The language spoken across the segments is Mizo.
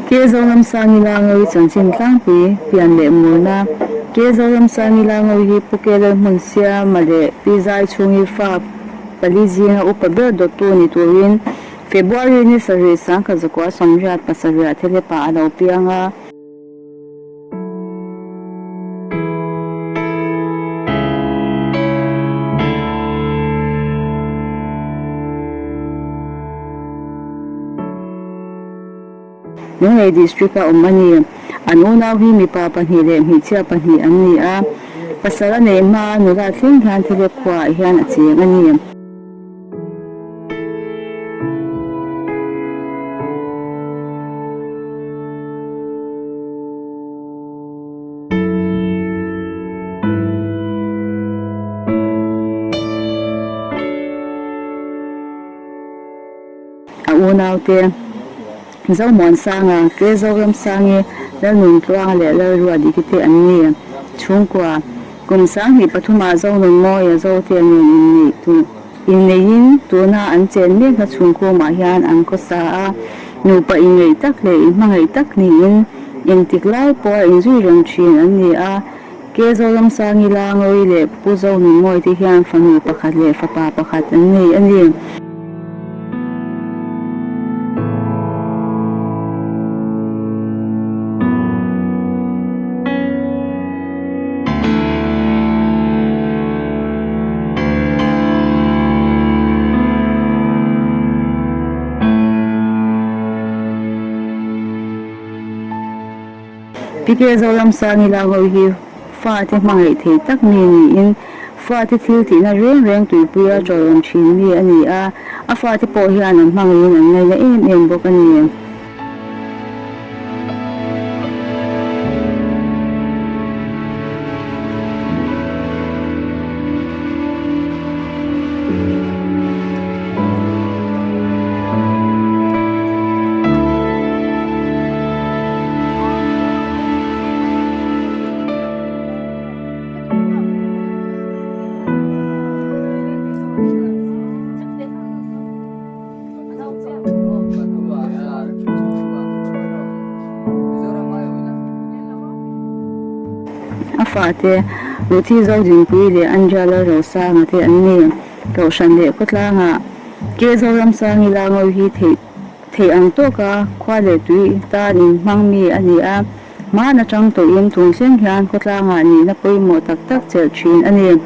Ke Zoramsangi Langawi chanchin tlangpui pian leh murna Ke Zoramsangi Langawi hi Pu Ke Lalhmunsiama leh Pi Zaichhungi fa pali zinga upa ber dawttu ni turin February ni sarih sangkhat zakua sawmriat pasarih thelepa a lo piang a. Lunglei District-a awm a ni. An unau hi mipa pahnih leh hmeichhia pahnih an ni a, pasal a neih hma nula thleng hian Thilep khuaah hian a cheng a ni. A unaute Zomuansanga, Ke Zoramsangi, Lalnuntluanga leh Lalruadiki te an ni. Chhungkua, Kum sanghnih pathumah Zonunmawia Zote nen inneih tu inneihin tuna an chen mekna chhungkhumah hian an khawsa a, nupa inngeih tak leh inhmangaih tak niin engtik lai pawha inzui reng thin an ni a. Ke Zoramsangi Langawi leh Pu Zonunmawia te hian fanu pakhat leh fapa pakhat an nei a ni. Pike Zoramsangi Langawi hi fate hmangaih thei tak mi niin fate thil tihna reng reng tuipuia tawlawm thin mi a ni a, a fate pawh hian an hmangaihin an ngaina em em bawk a ni. A fate Ruthi Zodinpuii leh Andrea Lalrosanga te an ni. Kohhran leh khawtlangah Ke Zoramsangi Langawi hi theih theih ang tawka khua leh tui tan inhmang mi a ni a. Hman atang tawhin tun thleng hian khawtlangah nihna pawimawh tak tak chelh thin a ni.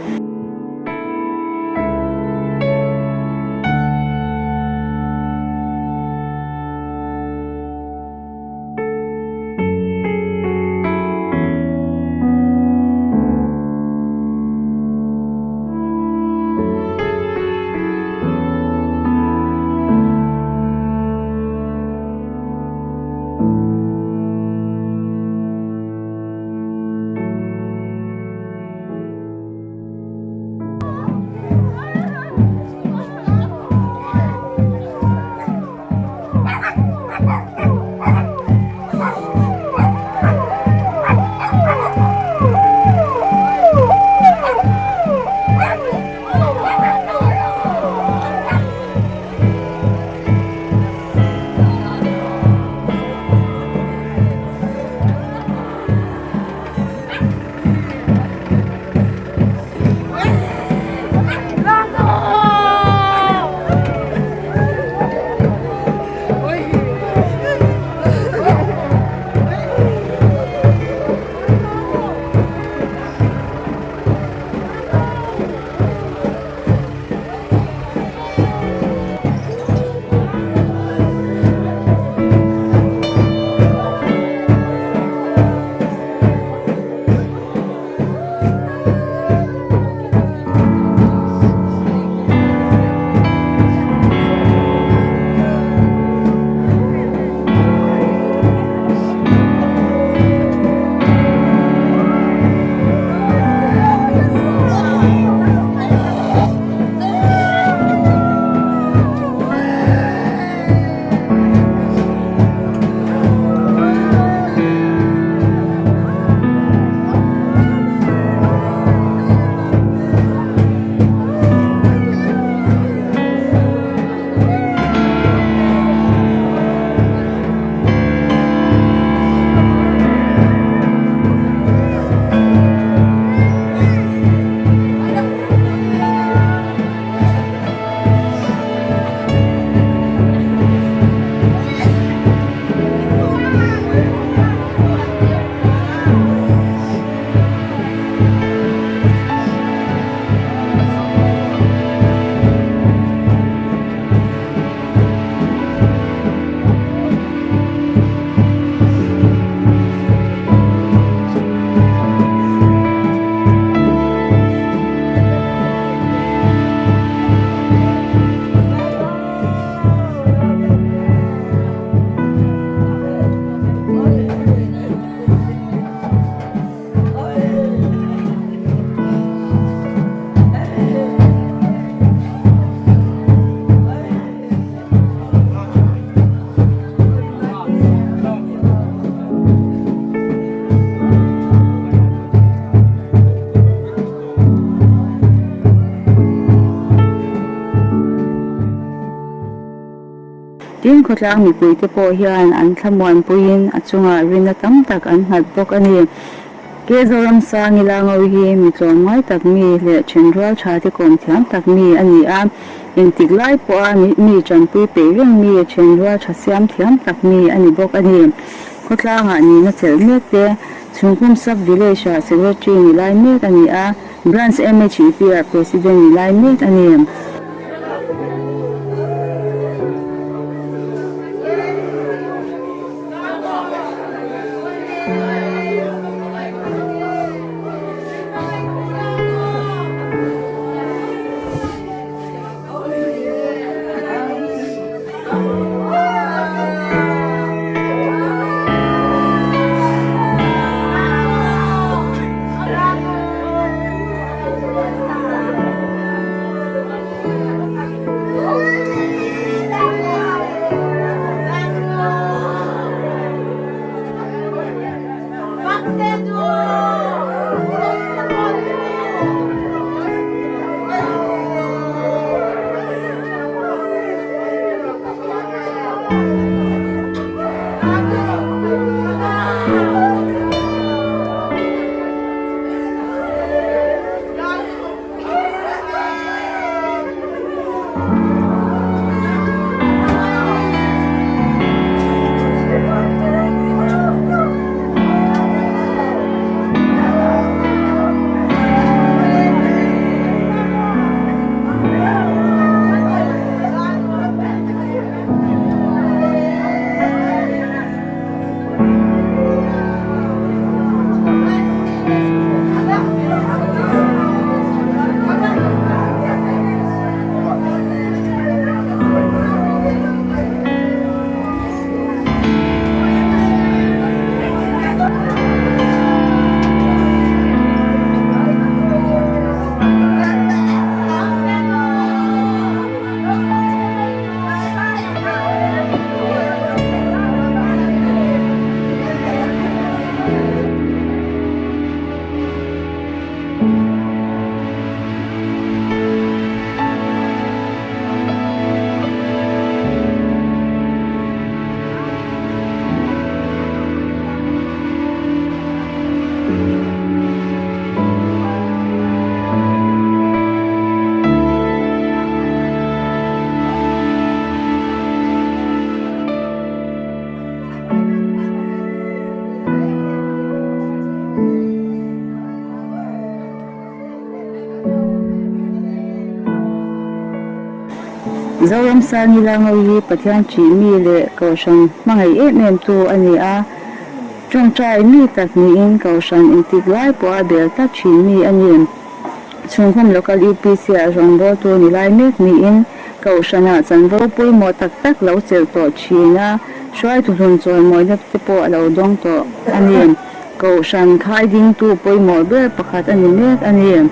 Tin, khawtlang mipuite pawh hian an thlamuanpuiin a chungah rinna tam tak an nghat bawk a ni. Ke Zoramsangi Lango hi mi tlawmngai tak mi leh thenrual tha te kawm thiam tak mi a ni a. Engtik lai pawha mi tanpui peih reng mi, thenrual tha siam thiam tak mi a ni bawk a ni. Khawtlangah nihna chelh mek te, Chhungkhum Sub Village-ah Secretary ni lai mek a ni a. Branch MHEP-ah President ni lai mek a ni. Zoram Sangi Lango hi Pathian ṭih mi leh Kohhran hmangaih em em tu a ni a, ṭawngṭai mi tak niin Kohhran intik lai pawha bel tak ṭhin mi a ni. Chhungkhum Local UPC-ah rawngbawltu ni lai mek niin Kohhranah chanvo pawimawh tak tak lo chelh tawh ṭhin a, hruaitu hlun chawimawina te pawh a lo dawng tawh a ni. Kohhran khai dingtu pawimawh ber pakhat a ni mek a ni.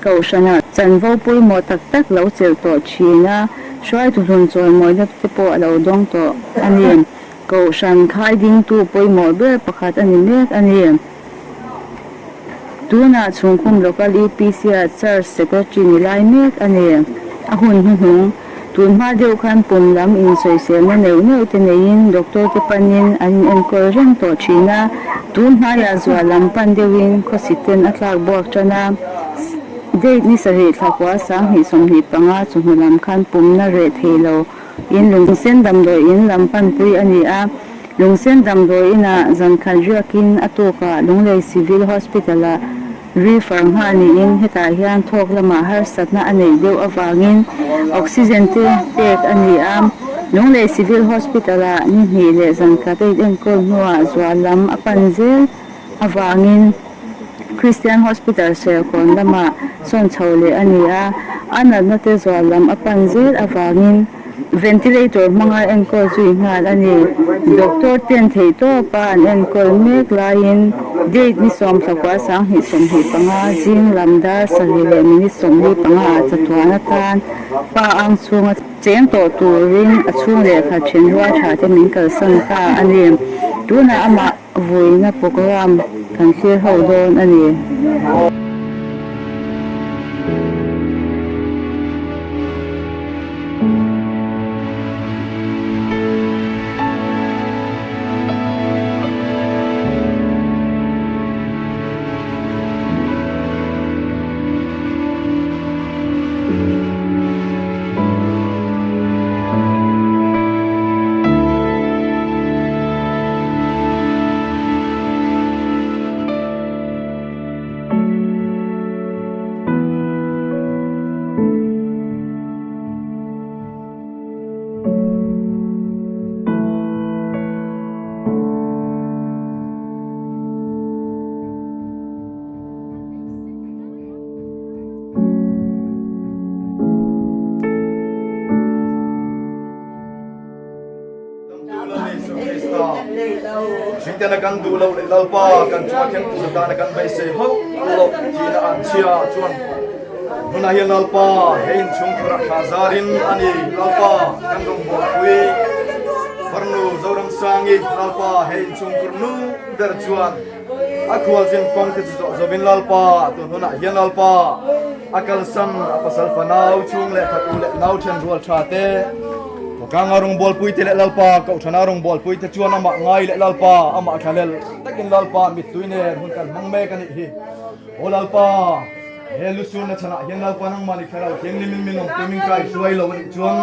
Kohhranah chanvo pawimawh tak tak lo chelh tawh thin a, hruaitu hlun chawimawina te pawh a lo dawng tawh a ni. Kohhran khai dingtu pawimawh ber pakhat a ni mek a ni. Tunah Chhungkhum Local UPC-ah Church Secretary ni lai mek a ni. A hun hnuhnung, tun hma deuh khan pum lam insawiselna neuh neuh te neiin doctor te panin an inenkawl reng tawh thin a. Tun hmaiah zual lam pan deuhin khawsiten a tlak buak tan a. Date ni sarih thlakua 2025 chawhnu lam khan pumna reh thei lo in lungsen damdawi in lam panpui a ni a. Lungsen damdawi inah zan khat riakin a tukah Lunglei Civil Hospital-ah. Refer nghal niin hetah hian thawk lamah harsatna a neih deuh avangin oxygen te pek a ni a. Lunglei Civil Hospital ah ni hnih leh zan khat a inenkawl hnuah zual lam a pan zel avangin Christian Hospital Serkawn lamah sawn chho leh a ni a. A natna te zual lam a pan zel avangin Ventilator hmanga enkawl zui nghal a ni. Doctor ten theihtawpa an enkawl mek laiin date ni sawmthla 22:25 zing lam dar sarih leh minute 45 ah chatuan atan pa ang chhunga cheng tawh turin a chhung lehkha then rual tha te min kalsan ta a ni. Tunah amah vuina programme kan thlir ho dawn a ni. Hringtena kan duh loh leh Lalpa kan chunga thleng tur atana kan beisei hauh loh thihna an chhia chuan hmunah hian Lalpa he inchhungkhurah thla zarin a ni. Lalpa kan rawngbawlpui farnu Zoramsangi Lalpa he inchhungkhur nu ber chuan a khualzin kawng te chu zawh zawhin Lalpa tun hunah hian Lalpa a kalsan a pasal fanau chhung leh khat u leh nau then rual tha te Khawkanga rawngbawlpui te leh Lalpa Kohhrana rawngbawlpui te chuan amah ngai leh Lalpa amah thlalel takin Lalpa mittui nen hun kan hmang mek a nih hi. Aw Lalpa, he lusunna chhanah hian Lalpa nangmah ni thlarau thianghlimin min awmpui min kai hruai lo a nih chuan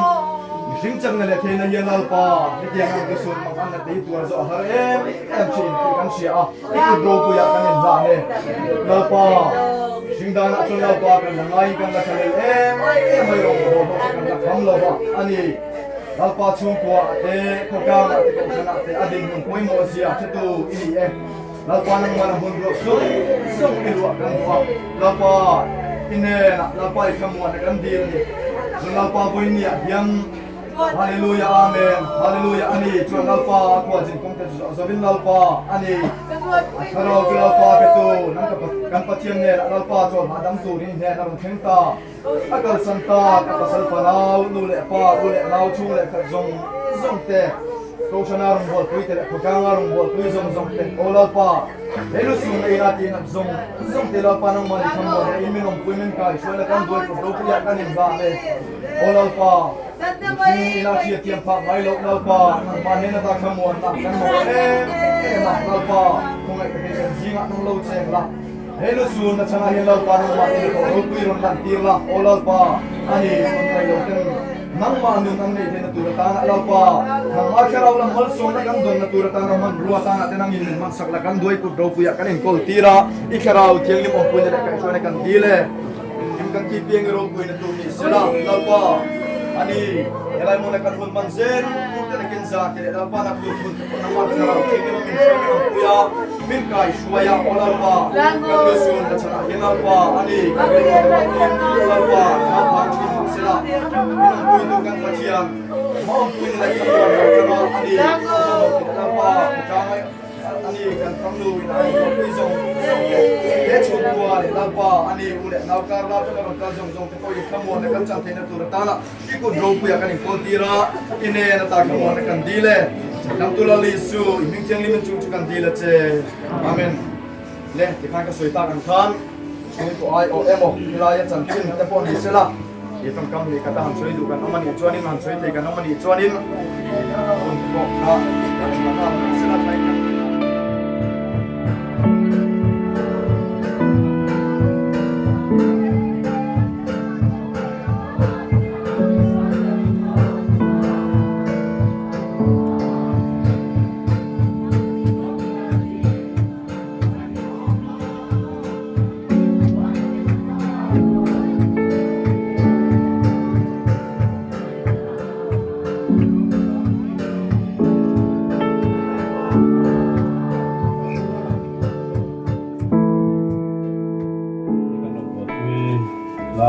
mihring chakna leh theihna hian Lalpa hetiang ang lusun mang anna te hi tuar zawh a har em em thin tih kan hria a, i kut ropuiah kan inhlan e. Lalpa, mihring danah chuan Lalpa kan la ngaiin kan la thlalel em em mai rawngbawlho te kan la kham lo va a ni. Lalpa chhungkuaah te, khawtlangah te, kohhranah te a dinhmun pawimawh zia hretu i ni e. Lalpa nangman a hun ruah zawng zawng i ruah kan duh a, Lalpa i hnenah Lalpa i thlamuan a kan dil a ni. Chuan Lalpa vawinia hian Hallelujah Amen Hallelujah a ni. Chuan Lalpa a khualzin kawng te chu zawh zawhin Lalpa a ni. A thlarau chu Lalpa petu nang kan Pathian hnenah Lalpa chuan hahdam turin i hnen a rawn thleng ta. A kalsan tak a pasal fanau, nu leh pa, u leh nau, chhung leh khat zawng zawng te, Kohhrana rawngbawlpui te leh khawtlanga rawngbawlpui zawng zawng te, Aw Lalpa, he lusung na ina tih nat zawng zawng te Lalpa nangmah ni thammuan leh in min awmpui min kai hruaina kan buai kawp ropuiah kan inhlan e. Aw Lalpa, mihring ina hriatthiam phah ngai loh Lalpa, nangmah hnena ta thlamuanna kan mamawh em em a, Lalpa, khawngaih takin kan zingah nang lo cheng la. He lusun na changah hian Lalpa nangmah in a tawh ropui rawn lan tir la, Aw Lalpa, ani rawn ngaih lo ten nangmah nun an neih theihna tur atana Lalpa, nangmah thlarau lam malsawmna kan dawnna tur atana hmanrua atana te nangin min hmansak la kan duai kut ropuiah kan inkawl tir a, i thlarau thianghlim awmpuina leh kaihhruaina kan dil e. Engkim kan tih piang i ropuina tur ni sela, Lalpa, ani helai hmuna kan hun man zel tur te nakin za te leh Lalpa nak tur hun te pawh nangmah thlarau thianghlim a min hruai min awmpui a, Min kai hruai a, aw Lalpa, kan lusun ka chhanah hian Lalpa a ni, ka rilru te pawhin Lalpa thla phang thin mah sela, min awmpuitu kan Pathian, ma awmpuina leh ka tuan lo tanga a ni, ka mamawh tih Lalpa ka tlang a ni, kan thangnu in a rawn tuahpui zawng zawng te, he chhungkua leh Lalpa a ni, u leh nau kar la atanga rawn kal zawng zawng te pawhin thlamuan leh kan chan theihna tur atana I kut ropuiah kan inkawl tir a, i nen ata thlamuanna kan dil e. Lamtu Lal Isu, i hming thianghlim in chung chu kan dil a che. Amen. Le, tikhan ka sawi tak ang khan, chhungkaw ai awh emaw, helaia chanchin te pawh ni sela, i tawngkam leh kata han sawi duh kan awm a nih chuanin, han sawi thei kan awm a nih chuanin, hun pawh kha kan hma nghal mai sela thlai kan.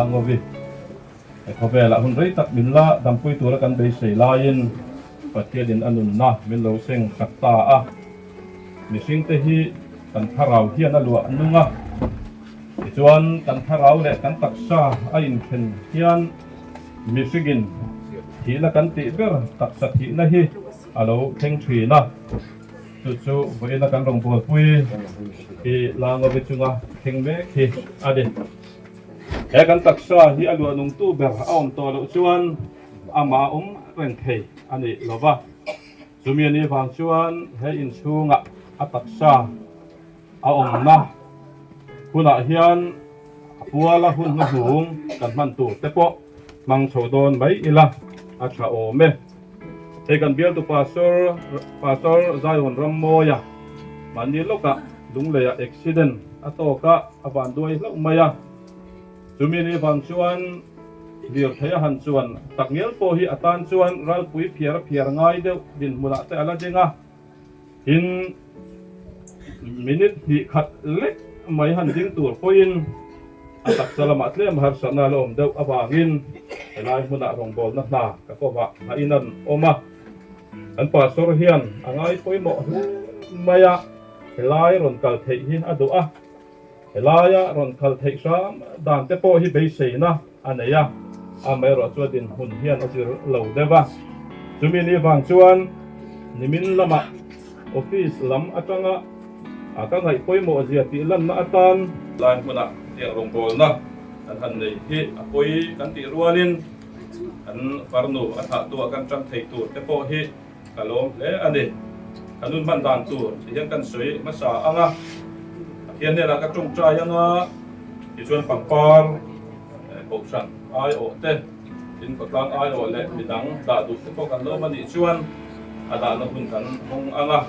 Langovi he khawvelah hun rei tak min la dampui tura kan beisei laiin Pathianin a nunna min lo seng sak ta a. Mihringte hi kan thlarau hian a luah nung a, tichuan kan thlarau leh kan taksa a inthen hian mihringin thihna kan tih ber taksa thihna hi a lo thleng thin a. Chu chu vawiina kan rawngbawlpui hi Langawi chunga thleng mek hi a ni. He kan taksa hi a luah nungtu ber a awm tawh loh chuan amah a awm reng thei a ni lo va. Chumi a nih vang chuan he inchhunga a taksa a awmna hunah hian a puala hun hnuhnung kan hman tur te pawh hmang chho dawn mai ila a tha awm e. Hei kan bialtu Pastor Pastor Zion Rammawia mahni lawkah Lungleiah accident a tawk a, a van duai hlauh mai a. Chumi ni vang chuan lirthei a han chuan takngial pawh hi a tan chuan ralpui phiar a phiar ngai deuh dinhmunah te a la ding a. Tin, minute hnih khat lek mai han ding tur pawhin a taksa lamah tlem harsatna a la awm deuh avangin helai hmunah rawngbawlna hna ka kovah hnahin an awm a. Kan pastor hian a ngai pawimawh hle mai a, helai rawn kal theih hi a duh a. Helaia rawn kal theih hram dan te pawh hi beiseina a nei a, amaherawh chu a dinhmun hian a zir lo deuh a. Chumi ni vang chuan nimin lamah office lam atanga a ka ngaih pawimawh zia tih lanna atan, Lai hmunah tiang rawngbawlna kan han nei hi a pawi kan tih rualin kan farnu a thlahtu ah kan tang thei tur te pawh hi Ka lawm hle a ni. Ka nun hman dan tur ti hian kan sawi hmasa ang a, Pathian hnenah ka tawngtai ang a, tichuan pangpar kohhran aiawh te, tin khawtlang aiawh leh midang dah duh te pawh kan lawm a nih chuan a dahna hun kan hawng ang a,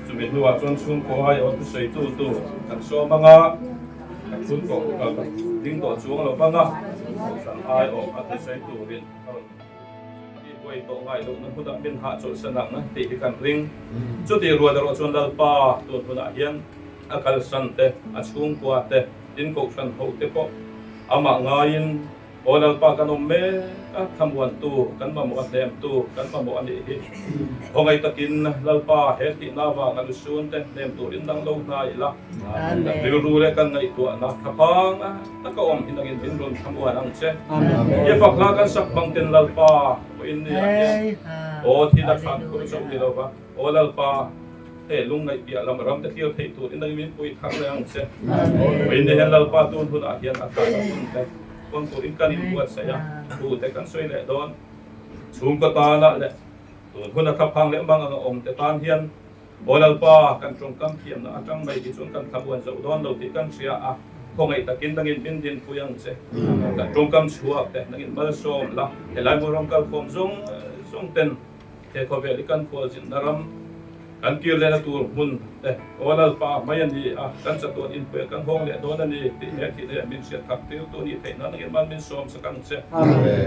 chumi hnuah chuan chhungkaw aiawh thusawitu tur kan sawm ang a, ka chhungkaw ka ding tawh chuang lo vang a, kohhran aiawh a thusawi turin a rawn. I buai tawh ngai lohna hmunah min hahchawlhsan ang tih hi kan ring. Chutih rual erawh chuan Lalpa tun hunah hian a kalsan te, a chhungkua te, tin kohhran ho te pawh amah ngaiin, Aw Lalpa kan awm mek a, thlamuantu kan mamawh a hnemtu kan mamawh a nih hi. Khawngaih takin Lalpa he thihna avanga lusun te hnem turin dang lo hna ila. Kan rilru leh kan ngaihtuahna thlaphang taka awm hi nangin min rawn thlamuan ang che. I fak hla kan sak bang ten Lalpa pawhin ni ah hian aw thil a thlan khur chauh ni lova, aw Lalpa he lungngaih piah lam ram te thlir theih turin nangin min pui thar leh ang che. Pawhin ni hian Lalpa tun hunah hian a tlan a hun te pawn turin kan inbuatsaih a, thu te kan sawi leh dawn. Chhungkaw tanah leh tun huna thlaphang leh mang anga awm te tan hian Aw Lalpa, kan tawngkam thiamna atang mai hi chuan kan thlamuan zo dawn lo tih kan hria a, khawngaih takin nangin min dinpui ang che. Kan tawngkam chhuak te nangin malsawm la, helai hmun ram kalkhawm zawng zawng ten he khawvel hi kan khualzinna ram, kan kir lehna tur hmun te Aw Lalpa mai a ni a, kan chatuan inpui a kan hawng leh dawn a ni tih he thih leh min hriat thak tir tu nih theih nan nangin mal min sawm sak ang che.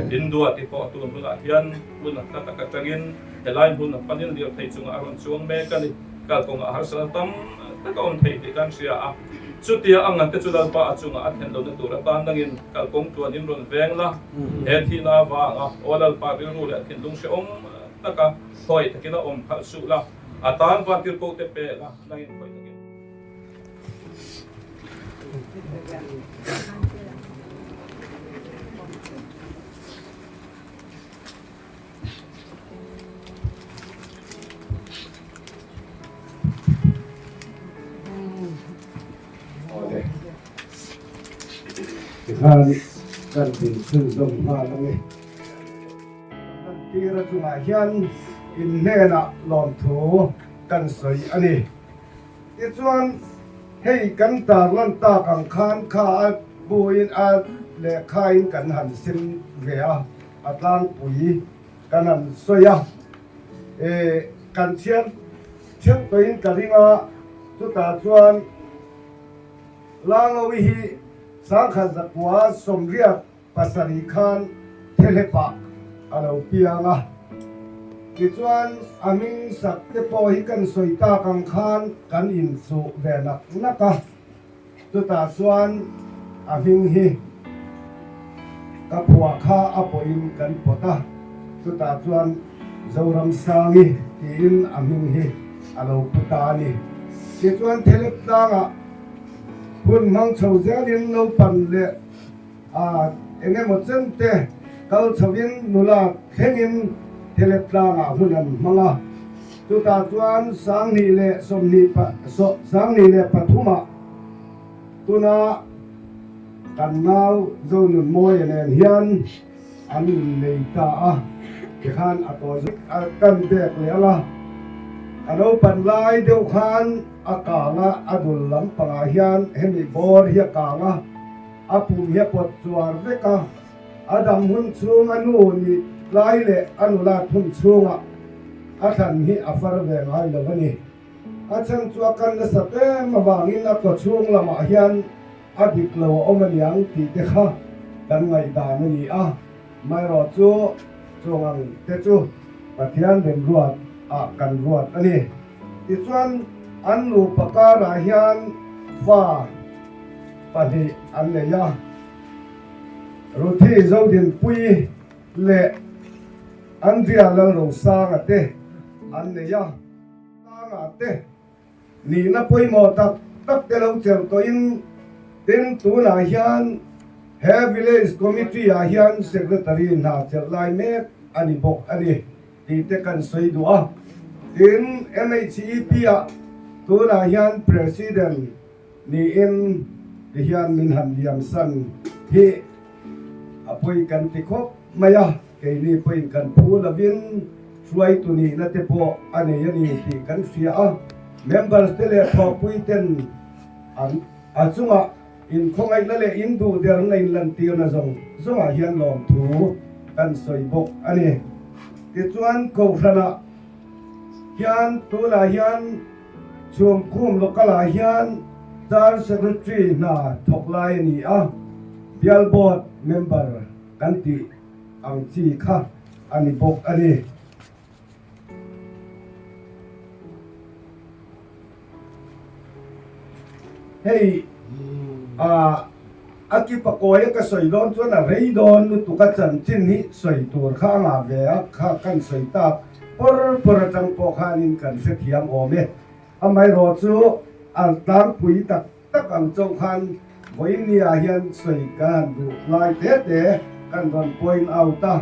Indua ti pawh tun hunah hian hmun a hla tak atangin Helai hmun a panin lirthei chungah a rawn chuang mek a ni. Kalkawngah harsatna tam tak a awm thei tih kan hria a. Chutia a ngante chu Lalpa a chungah a thlen lohna tur atan nangin kalkawng tluanin rawn veng la. He thihna avanga Aw Lalpa rilru leh thinlung hrehawm taka khawi takin a awm phalh suh la, a tan vantirhkoh te pe la, nangin khawi takin. Awle. Tikhan kan din chhunzawm nghal a ni. Kan tira chungah hian in hnenah lawmthu kan sawi a ni. Tichuan hei kan tarlan tak ang khan kha a buin a lehkhain kan han sim ve a. A tlangpui kan han sawi a, eh kan chhiar theuh tawhin ka ring a, chutah chuan Langawi hi Sangkhat Zakua sawmriat pasarih khan Thehlepah a lo piang a, tichuan a hming sak te pawh hi kan sawi tak ang khan kan inchuh ve nak nak a, chutah chuan a hming hi. Ka phuah kha a pawhin kan pawt a, chutah chuan Zoramsangi tiin a hming hi a lo pu ta a ni. Tichuan Thelep tlangah hun hmang chho zelin naupan leh a eng emaw chen te kal chhoin nula thlengin Thelep tlangah hun an hmang a. Chutah chuan 2023ah tuna kan nau Zonunmawia nen hian an innei ta a, tikhan a tawi zui a kan bek leh ang a. A naupan lai deuh khan a kang a, a dul lampangah hian hemi bawr hi a kang a. A pum hi a pawt chuar vek a, a dam hun chhung a nu nih lai leh a nulat hun chhungah a thlan hi a far ve ngai lo a ni. A chhan chu a kan nasat em avangin a kaw chhung lamah hian a dik lo a awm aniang tih te kha kan ngaihdan a ni a, amaherawh chu chung ang te chu Pathian remruat ah kan ruat a ni. Tichuan an nupa karah hian fa 2 an nei a, Ruthi Zodinpuii leh Andria Lalrosanga te an nei a. Sanga te nihna pawimawh tak tak te lo chelh tawhin tin tunah hian he Village Committee ah hian Secretary hna chelh lai mek a ni bawk a ni tih te kan sawi duh a. Tin, MHEP ah tunah hian President Niin tihian min han liamsan hi a pawi kan ti khawp mai a, keini pawhin kan phu lovin hruaitu nihna te pawh a nei a ni tih kan hria a, members te leh thawhpui ten an a chungah inkhawngaihna leh induhderna inlantirna zawng zawngah hian lawmthu kan sawi bawk a ni. Tichuan Kohhranah hian tunah hian Chhungkhum local ah hian Char Secretary hna thawk lai a ni a, Bial Board member kan tih ang chi kha a ni bawk a ni. Hei a kipa kawi a ka sawi dawn chuan a rei dawn lutuk a chanchin hi sawi tur kha a ngah ve a kha kan sawi tak pawr pawr atang pawh khanin kan hrethiam awm e. Amaherawh chu a tlangpui tak tak ang chauh khan vawiin ni ah hian sawi kan han duh lai te te kan rawn point out a,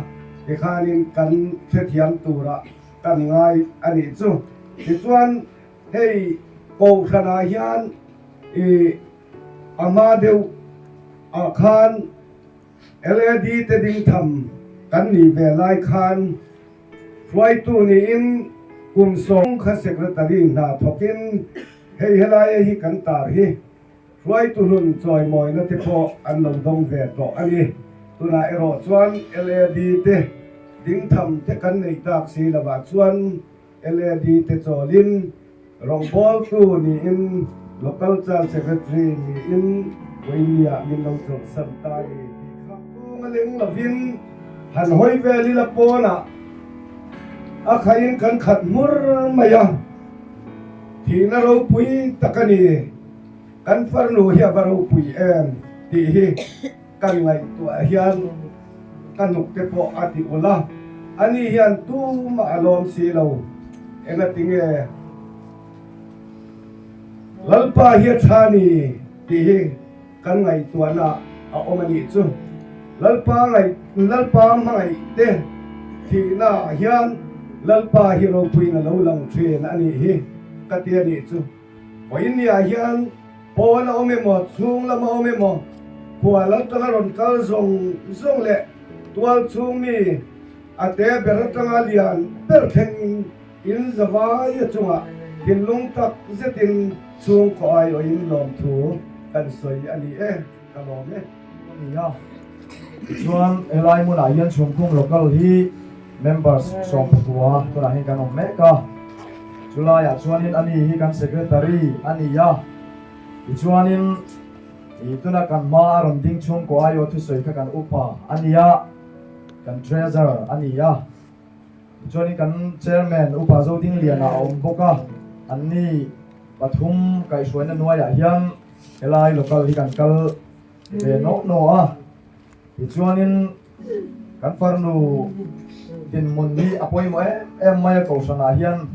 tikhanin kan hrethiam turah kan ngai a nih chu. Tichuan hei Kohhranah hian ih a hma deuh ah khan LAD te ding tham kan nih ve lai khan Hruaitu niin kum sawm kha Secretary hna thawkin hei helaia hi kan tar hi hruaitu hlun chawimawina te pawh an lo dawng ve tawh a ni. Tunah erawh chuan LAD te dingtham te kan neih tak si lovah chuan LAD te chawlin Rawngbawltu niin Local Church Secretary niin Vawinia min lo chawlhsan ta ni tih kha kawng a leng lovin han hawi vel ila pawnah a khaiin kan khat hmur mai a, thihna ropui tak a ni, kan farnu hi a va ropui em tih hi kan ngaihtuah hian ka hnuk te pawh a ti ulh a, ani hian tumah a lawm si lo, engatinge Lalpa hi a tha ni tih hi kan ngaihtuahna a awm a nih chu. Lalpa ngaih Lalpa hmangaih te thihna ah hian Lalpa hi ropuiin a lo lang thin a nih hi ka ti a nih chu. Vawiin ah hian pawn a awm emaw, chhung lam a awm emaw, khual atanga rawn kal zawng zawng leh tual chhung mi a te ber atanga lian ber thleng in zavai a chungah thinlung tak zetin chhungkaw aiawhin lawmthu kan sawi a ni e, ka lawm e. A ni a, tichuan helai hmunah hian chhungkhung local hi members 19 tunah hian kan awm mek a, chulaiah chuanin ani hi kan secretary a ni a, tichuanin ih tuna kan hma a rawn ding chhungkaw aiawh thusawi kha kan upa a ni a, kan treasurer a ni a, tichuanin kan chairman upa Zodingliana a awm bawk a, anni pathum kaihhruaina hnuaiah hian helai local hi kan kal ve nawh nawh a. Tichuanin kan farnu dinhmun hi a pawimawh em em mai a kohhranah hian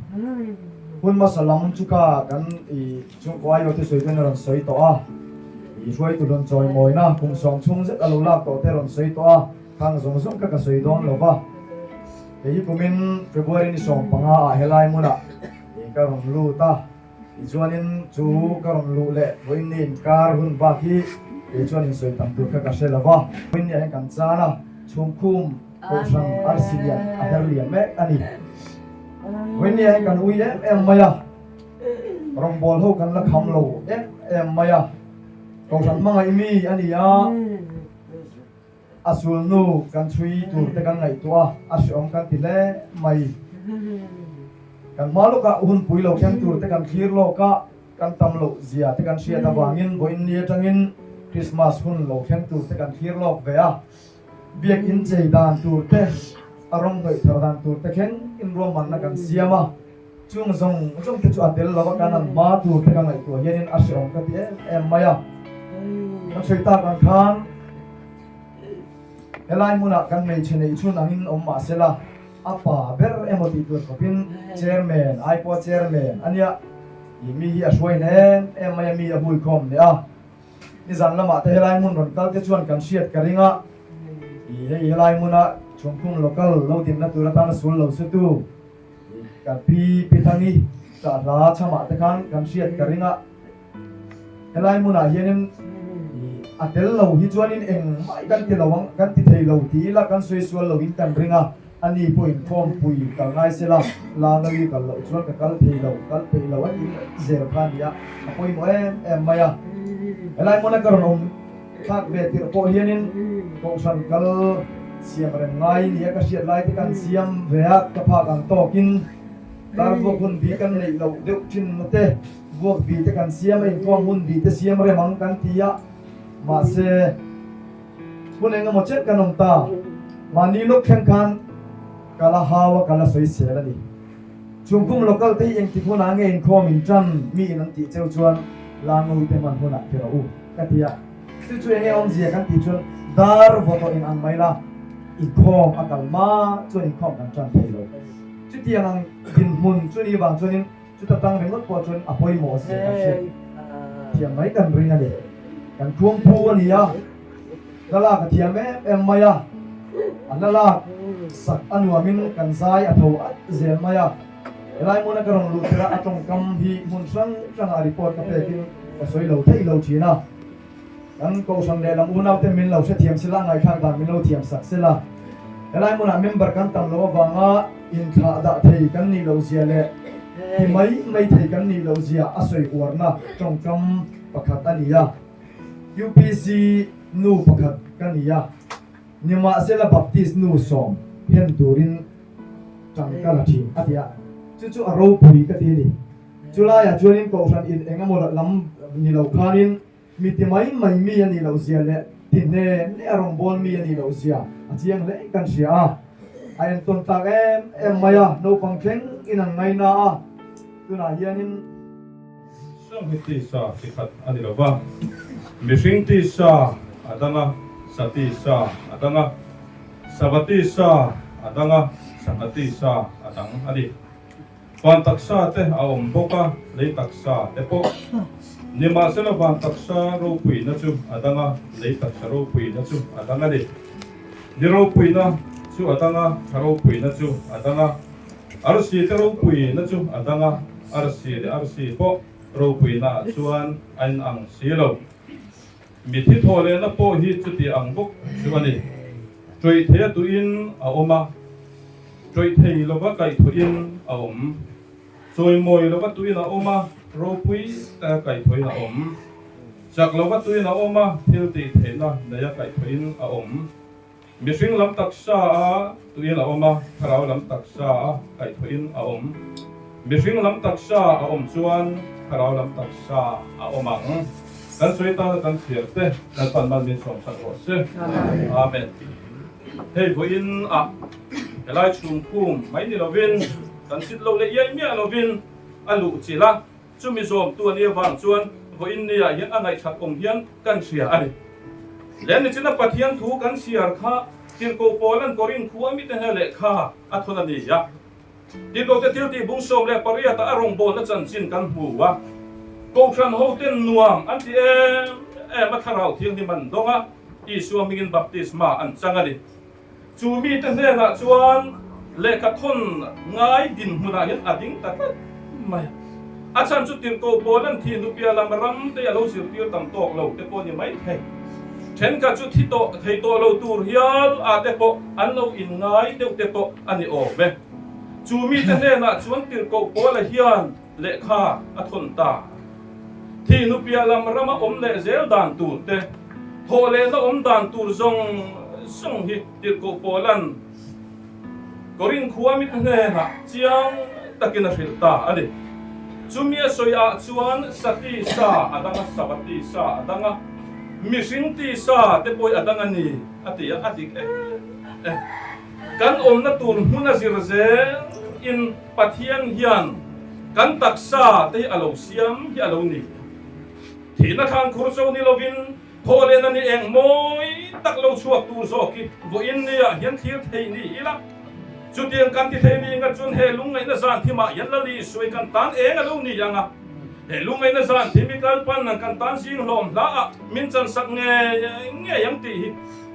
hun hmasa lam chu kha kan i chhungkaw aiawh te sawi ten a rawn sawi tawh a, i hruaitu rawn chawimawina kum sawm chhung zet a lo lak tawh te a rawn sawi tawh a, khang zawng zawng kha ka sawi dawn lo va. Hei hi kumin February ni 15 ah helai hmunah ka rawn lut a. Tichuanin chu ka rawn luh leh vawiin ni inkar hun bak hi kei chuan insawi tam tur kha ka hre lo va. Vawiin ni ah hian kan chan a, chhungkhum kohhran arsi lian a her liam mek a ni. Vawiin ni ah hian kan ui em em mai a, rawngbâwl ho kan la kham lo em em mai a, kohhran hmangaih mi a ni a. A sulnu kan chhui tur te kan ngaihtuah a, a hreawm kan ti hle mai. Kan hma lawkah hunpui lo thleng tur te kan thlir lawk a, kan tam loh zia te kan hriat avangin vawiin ni atangin Krismas hun lo thleng tur te kan thlir lawk ve a. Biakinn chei dan tur te, a rawng hnawih thar dan tur te thleng inruahmanna kan siam a. Chung zawng zawng te chu a tel lo a, kan an hma tur te ka ngaihtuah hianin a hreawm ka ti em em mai a. Kan sawi tak ang khan helai hmunah kan hmeichhe neih chhun angin awm mah se la, a pa ber emaw tih tur khawpin chairman, ai pawha chairman a nia, ih mi hi a hruai hne em em mai a, mi a huikhawm hle a. Nizan lamah te helai hmun rawn kal te chuan kan hriat ka ring a, ih hei helai hmuna chhungkhung local lo dinna tur atana sul lo su tu, Kan pi pi Thangi tah hla chhamah te khan kan hriat ka ring a, helai hmunah hianin a tel lo hi chuanin engmah kan ti lo ang, kan ti thei lo ti ila kan sawi sual loin kan ring a, ani pawhin khawmpui kal ngai se la, la nawi kal loh chuan ka kal thei lo, kal peih lo a ti mai zel kha a ni a, a pawimawh em em mai a. Helai hmuna ka rawn awm Thlak ve tirh pawh hianin kohhran kal siam reng ngai nia ka hriat lai te kan siam ve a, ka phak ang tawkin dar vuak hun bi kan neih loh deuh thin na te, vuak bi te kan siam a, inkhawm hun bi te siam rem ang kan ti a, mahse hun eng emaw chet kan awm ta, mahni lawk thleng khan ka la hau a, ka la sawisel a ni. Chungkum local te hi engtik hunah nge inkhawm in tan mi in an tih cheu chuan Lango te hman hunah ti rawh u ka ti a. Chu chu enge awmzia kan tih chuan dar vaw tawh in ang mai la, inkhawm a kal hma chuan inkhawm kan tan thei lo. Chutiang ang dinhmun chu ni vang chuanin chuta tang ringawt pawh chuan a pawimawh zia kan hriat thiam mai kan ring a ni. Kan khuangpu a ni a. Hla lak a thiam em em mai a, a hla lak sak a nuamin kan zai a tho at zel mai a. Helai hmuna ka rawn luh tirh a, a tawngkam hi hmun hrang hrangah report ka pekin ka sawi lo theih lo thin a. Kan kohhran lehlam unaute min lo hrethiam sela, a ngaihthlak dan min lo thiam sak sela. Helai hmunah member kan tam loh avanga inthlah dah thei kan nih loh zia leh ti mai mai thei kan nih loh zia a sawi uarna tawngkam pakhat a ni a. UPC nu pakhat ka ni a, nimahsela Baptist nu sawm hen turin tang ka la thin a ti a, chu chu a ropui ka ti a ni. Chulaiah chuanin Kohhran in eng emaw lam ni lo khanin mi ti mai mai mi a nih loh zia leh ti hne hne a rawngbâwl mi a nih loh zia a chiang hle kan hria a, a entawn tlak em em mai a, naupang thleng in an ngaina a, tunah hianin. Sang hi tisa chi khat a ni lo va, mihring tisa a dang a, sa tisa a dang a, sava tisa a dang a, sangha tisa a dang a ni. Van taksa te a awm bawk a, lei taksa te pawh. Nimahsela van taksa ropuina chu a dang a, lei taksa ropuina chu a dang a ni. Ni ropuina chu a dang a, thla ropuina chu a dang a. Arsi te ropuina chu a dang a, arsi leh arsi pawh ropuina ah chuan a inang si lo. Mithi thawh lehna pawh hi chuti ang bawk chu a ni. Ṭawih thei a tuin a awm a, ṭawih thei lova kaihthawhin a awm. Chawimawi lova tuin a awm a, ropui taka kaihthawhin a awm. Chak lova tuin a awm a, thil tih theihna neia kaihthawhin a awm. Mihring lam taksa a tuin a awm a, thlarau lam taksa a kaihthawhin a awm. Mihring lam taksa a awm chuan thlarau lam taksa a awm ang. Kan sawi tana kan chhiar te Lalpan mal min sawmsak rawh se. Amen. Hei vawiin ah helai chhungkhum mai ni lovin kan sit lo leh iai miah lovin a luh chilh a, chumi zawmtu a nih avang chuan vawiin ni ah hian a ngaihthlat awm hian kan hria a ni. Leh nichina Pathian thu kan chhiar kha Tirhkoh Paula'n Korinth khua mite hna lehkha a thawn a ni a. Tirhkohte thiltih bung 18 ah a rawngbawlna chanchin kan hmu a. Kohhran hoten nuam an ti em em a, Thlarau Thianghlim an dawng a, Isua hmingin baptisma an chang a ni. Chu mite hnenah chuan lehkha thawn ngai dinhmunah hian a ding ta tlat mai a. A chhan chu Tirhkoh Paula'n thi hnupia lam ram te a lo zirtir tam tawk lo te pawh ni mai thei. Thenkhat chu thi tawh thei tawh lo tur hial ah te pawh an lo inngai deuh te pawh a ni awm e. Chu mite hnenah chuan Tirhkoh Paula hian lehkha a thawn ta. Thi hnupia lam rama awm leh zel dan tur te, thawh lehna awm dan tur zawng zawng hi Tirhkoh Paula'n Korinth khua mite hnenah chiang takin a hrilh ta a ni. Chumi a sawi ah chuan Sati sa a dang a, Sabati sa a dang a, mihring ti sa te pawh a dang a ni a ti a, a dik em em. Kan awmna tur hmun a zir zel in Pathian hian kan taksa te hi a lo siam hi a lo ni. Thihna thlan khur cho ni lovin thaw lehna ni eng mawi tak lo chhuak tur zawk hi vawiin nia hian thlir thei ni ila. Chutiang kan ti thei ni nga chuan he lungngaihna zan thimah hian Lali Isuai kan tan eng a lo ni ang a. He lungngaihna zan thim i kal pan ang kan tan zing hlawm hla ah min chansak ngei ngei ang tih hi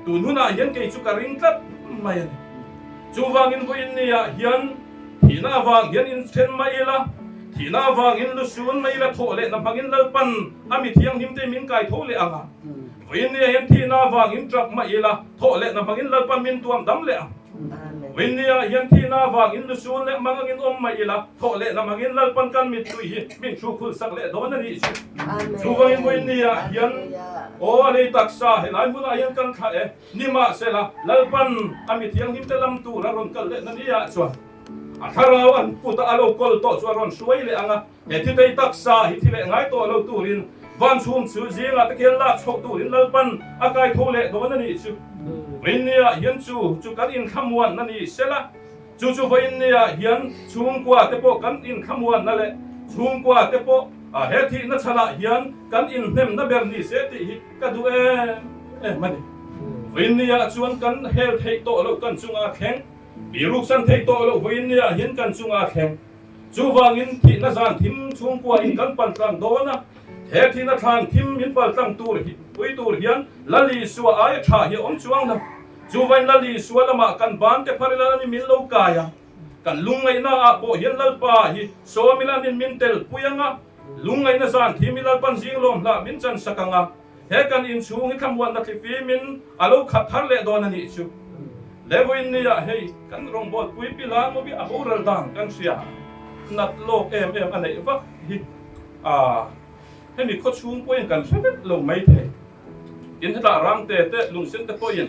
tun hunah hian kei chu ka ring tlat mai a ni. Chuvangin vawiin niah hian thihna avang hian inthen mai ila, thihna avangin lusun mai ila thawh lehna hmangin Lalpan a mi thianghlimte min kai tho leh ang a. Vawiin niah hian thihna avangin tap mai ila, thawh lehna hmangin Lalpan min tuam dam leh ang. Vawiin niah hian thihna avangin lusun leh mang angin awm mai ila, thawh lehna hmangin Lalpan kan mittui hi min thu khulh sak leh dawn a nih chu. Chuvangin vawiin niah hian aw a lei taksa helai hmunah hian kan thlah e. Nimahsela, Lalpan a mi thianghlimte lam tur a rawn kal leh na niah chuan a thlarau an kut a a lo kawl tawh chu a rawn hruai leh ang a, he thitei taksa hi thi leh ngai tawh lo turin van chhum chu zingah te khian lak chhoh turin Lalpan a kai tho leh dawn a nih chu. Vawiin niah hian chu chu kan inthlamuanna ni sela, chu chu vawiin niah hian chhungkua te pawh kan inthlamuanna leh chhungkua te pawh he thihna chhanah hian kan inhnemna ber ni se tih hi Ka duh em em a ni. Vawiinniah chuan kan hel theih tawh loh kan chunga a thleng. Biruksan theih tawh loh vawiinniah hian kan chunga a thleng. Chuvangin thihna zan thim chhungkuain kan paltlang dawn a, he thihna thlan thim min paltlang tur hi pui tur hian Lal Isua aia tha hi a awm chuang lo. Chuvain Lal Isua lamah kan ban te phar ila ani min lo kai a, kan lungngaihna ah pawh hian Lalpa hi sawm ila anin min tel pui ang a, Lungngaihna zan thim i Lalpan zing lawm hlah min chan sak ang a, he kan inchhung hi thlamuanna thlifim in a lo khat thar leh dawn a nih chu. Levuin nia hei kan rawngbawlpui pila Mobi a boral dan kan hria nat lawk em em a neih vak hi a hemi khawchhung pawhin kan hre vek lo mai thei. Tin hetah Ramte te lungsen te pawhin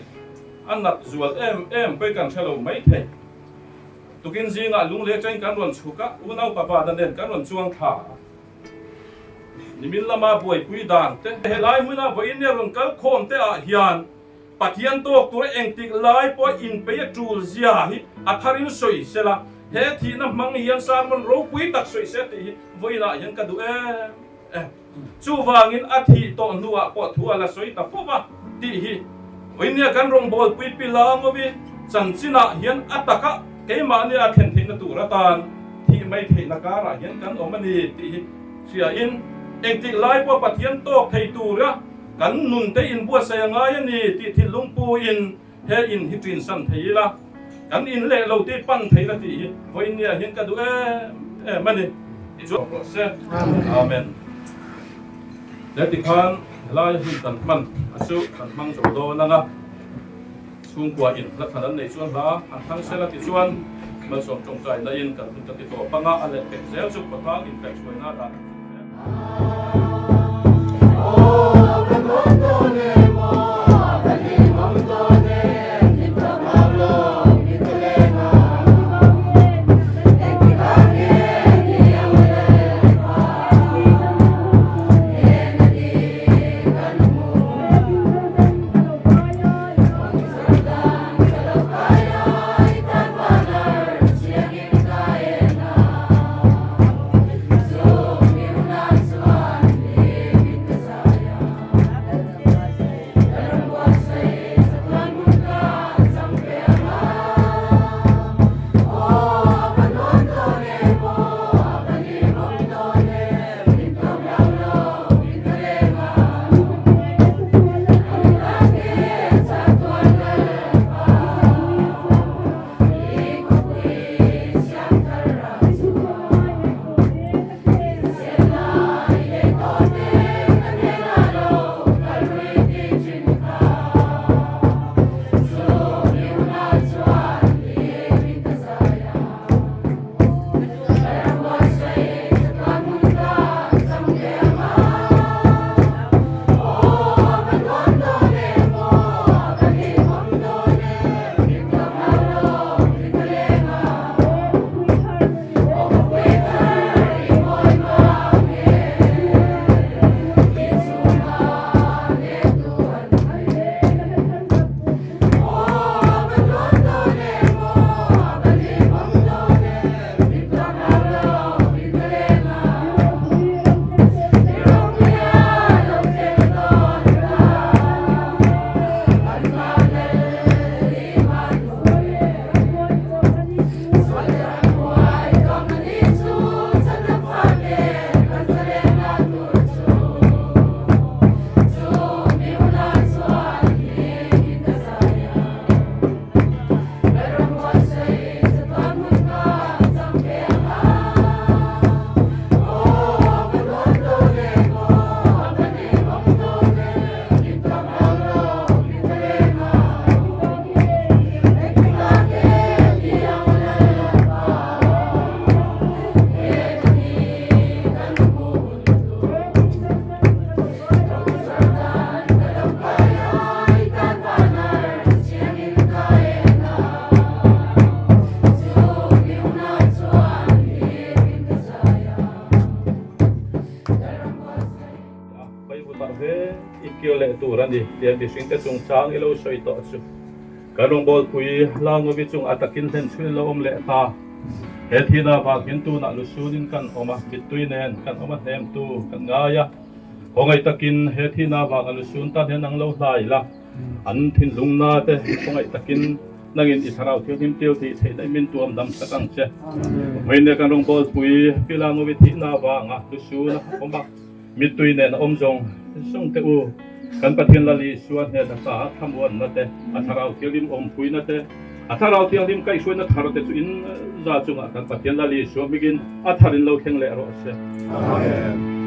a nat zual em em pawhin kan hre lo mai thei. Tukin zingah lung leh train kan rawn chhuk a, unau papa na nen kan rawn chuang thla a. Nimin lama buaipui dan te. Helai hmuna vawiin nia rawn kal khawm te ah hian Pathian tawk tura engtik lai pawh inpei a tul zia hi a tharin sawi sela, he thihna hmang hian sermon ropui tak sawi se tih hi vawiin ah hian ka duh em em. Chuvangin a thih tawh hnuah pawh thu a la sawi ta fo va tih hi vawinia kan rawngbawlpui pi Langovi chanchinah hian a taka keimahni a thlen theihna tur atan thih mai theihna karah hian kan awm a ni tih hi hriain engtik lai pawh Pathian tawk thei tura kan nunte inbuatsaih a ngai a ni tih thinlungpuiin He in hi ṭin san thei ila, kan in leh lo tih pan thei la tih hi vawinia hian ka duh em em a ni. Tichuan rawh se. Amen. He tikhan helai hun kan hman a chu kan hmang zo dawn ang a, chhungkua in hla thlan an neih chuan hla an thlang sela tichuan malsawm tawngtai na in kan hun ka ti tawp ang a, a leh pek zel chu khawtlang inkaihhruaina dah kan ti zel. tawpah ve i kir leh tur a ni tia mihringte chungchang i lo sawi tawh chu. Kan rawngbawlpui Langovi chung a takin hlen chhuin lo awm leh ta. He thihna vangin tunah lusunin kan awm a, mittui nen kan awm a hnemtu kan ngai a. Khawngaih takin he thihna vanga lusun tan hian ang lo hlai la, an thinlungna te khawngaih takin nangin i thlarau thianghlim tir tih theihna i min tuam dam sak ang che. Vawiin kan rawngbawlpui Pi Langovi thihna vanga lusun a awm a, Mittui nen a awm zawng zawng te u, kan Pathian Lal Isua hnen ata thlamuanna te, a Thlarau Thianghlim awmpuina te, a Thlarau Thianghlim kaihhruaina thar te chu in za chungah kan Pathian Lal Isua hmingin a thar in lo thleng leh rawh se. Amen.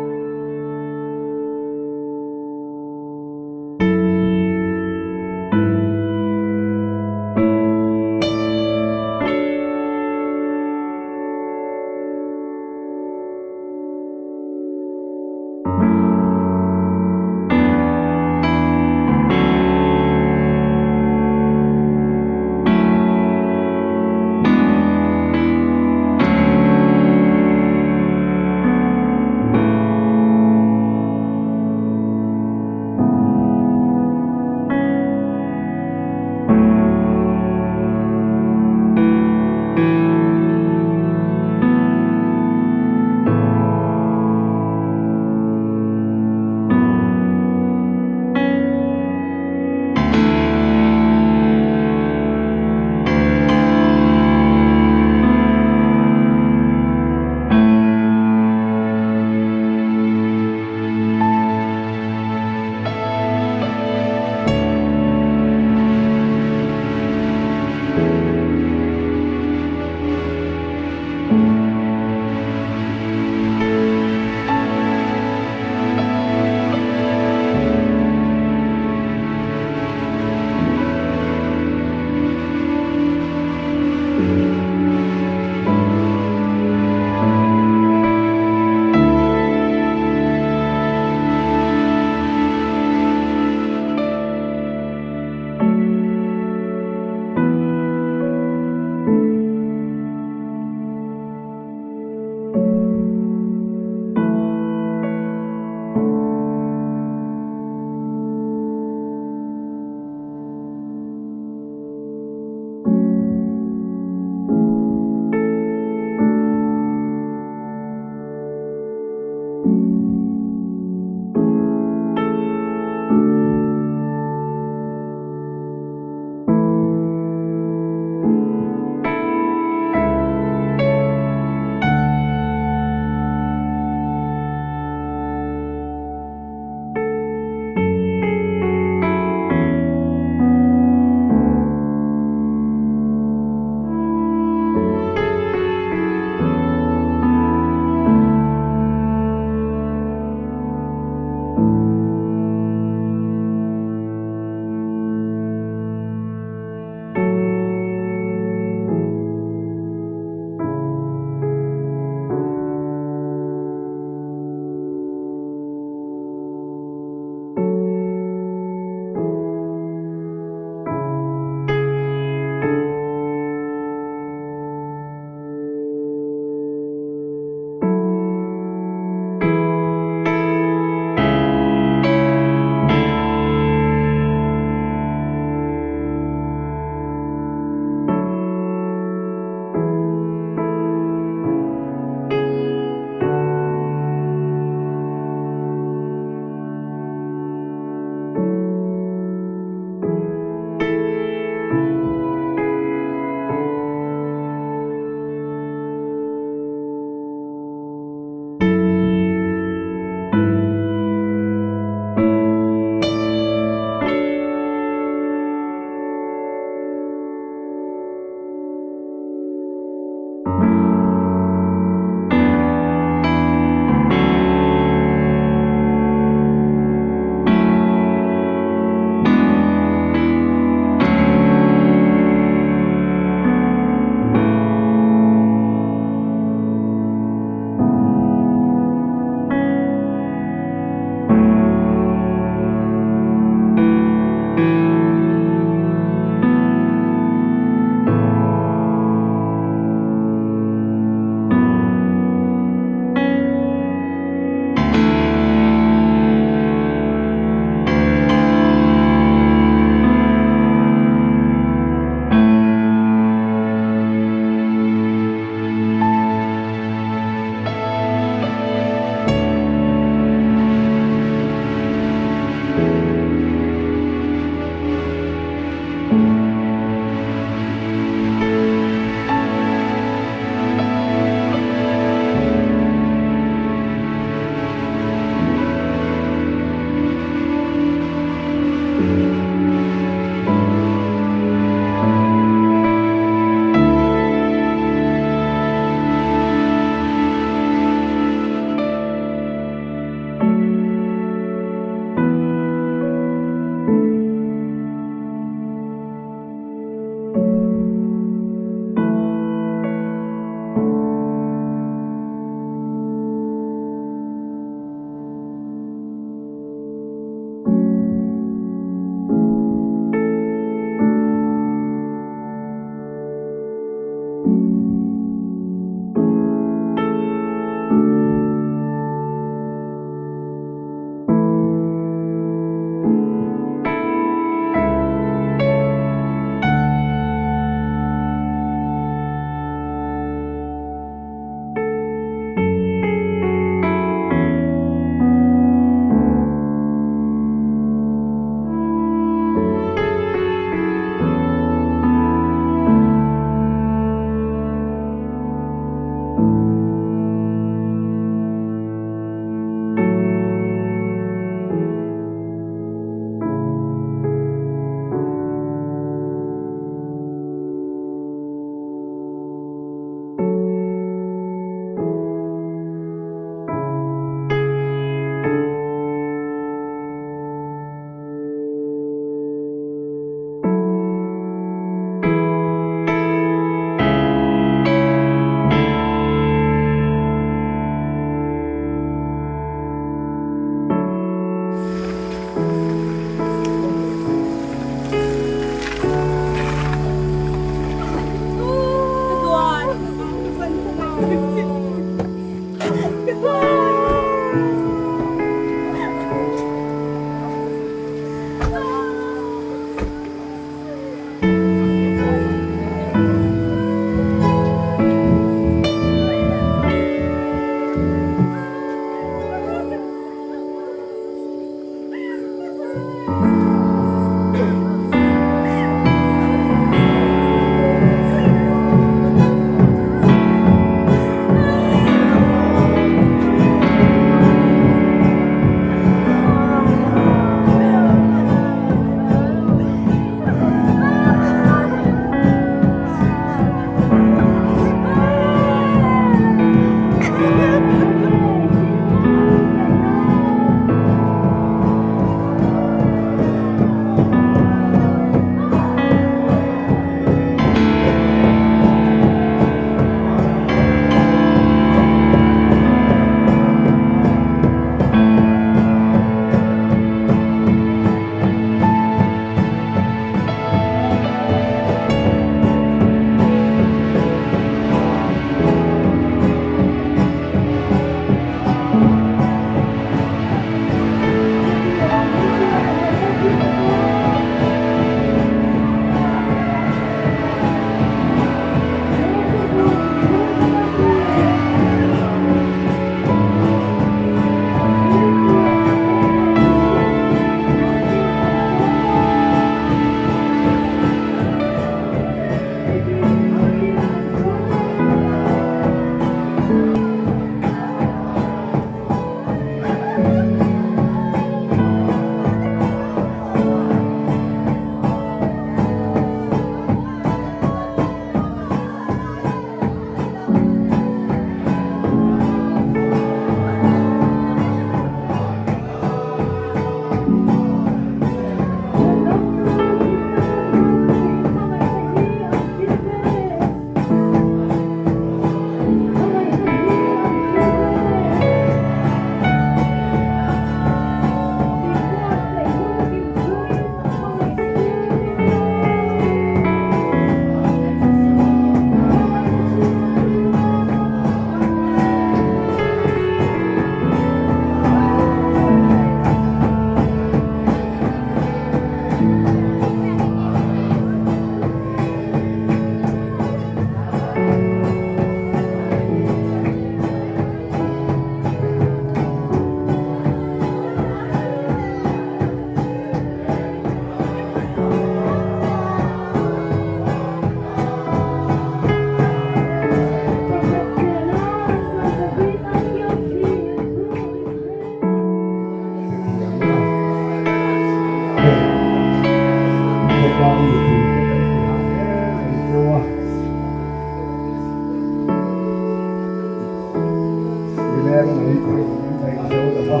Kan pawhin min daih zo lo va,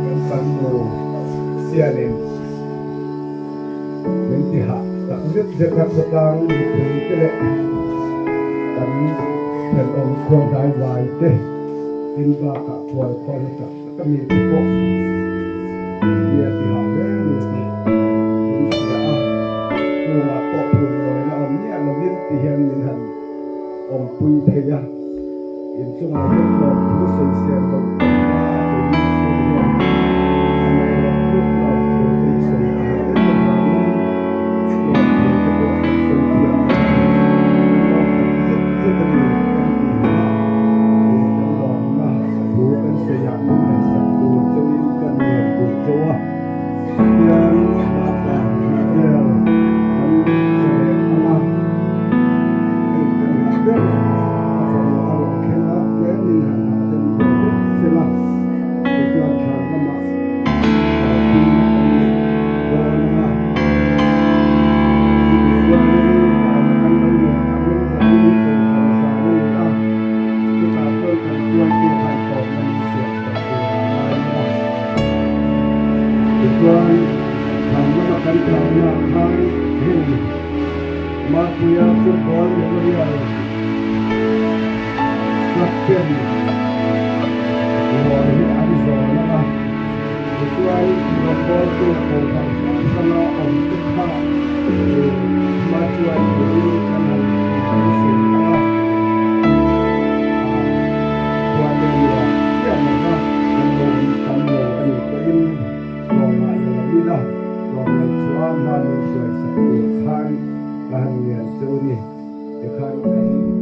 kan farnu hianin min ti hah tak zet zet a, khawtlang mipui te leh kan thenawm khuahnai vai te tin bakah khual khual hla tak tak a mi te pawh mi a ti hah hle a ni tih min hria a, chungah pawh phunlawina awm miah lovin ti hian min han awmpui thei a. Inchungah hian lawmthu sawisel lo takna a keini chhung hian amaherawhchu lawmthu te hi sawi a har em avangin lawmthu te pawh kan sawi thiam lo a, kan lawm tak zet zet a ni kan tih hunah ih kan lawmna thu kan sawiah min ngaihsak tur chauhin kan ngen duh chauh a, tian bakah hnih vel kan che leh ang a, hei kan ngah ber. A fanu a rawn thleng a, tlemin han hahdam ve hlek sela, tichuan thlan lamah kalpuina kan neih dawn ang a. Chutih rualin dana kan lo ngen angin zanin kohhran zan a ni a, chutah chuan kan hruaitu khan tawpna min siam sak tur a ngai ila. Tichuan thlan lama kan kalnaah khan heng. Mapuia Football Memorial Club ten ruai hi an zawn ang a, tichuan rawngbawltu kohhran hrang hranga awm te kha hma chuan turin kan han beisei ang a, khua leh nuam chiah lova kan lo awm tam lo a nih pawhin tlawmah la lo ila. Tlawmngaih chhuah hma min hruai sak tur khan ka han ngen cheu ni tikhan kan hruaitu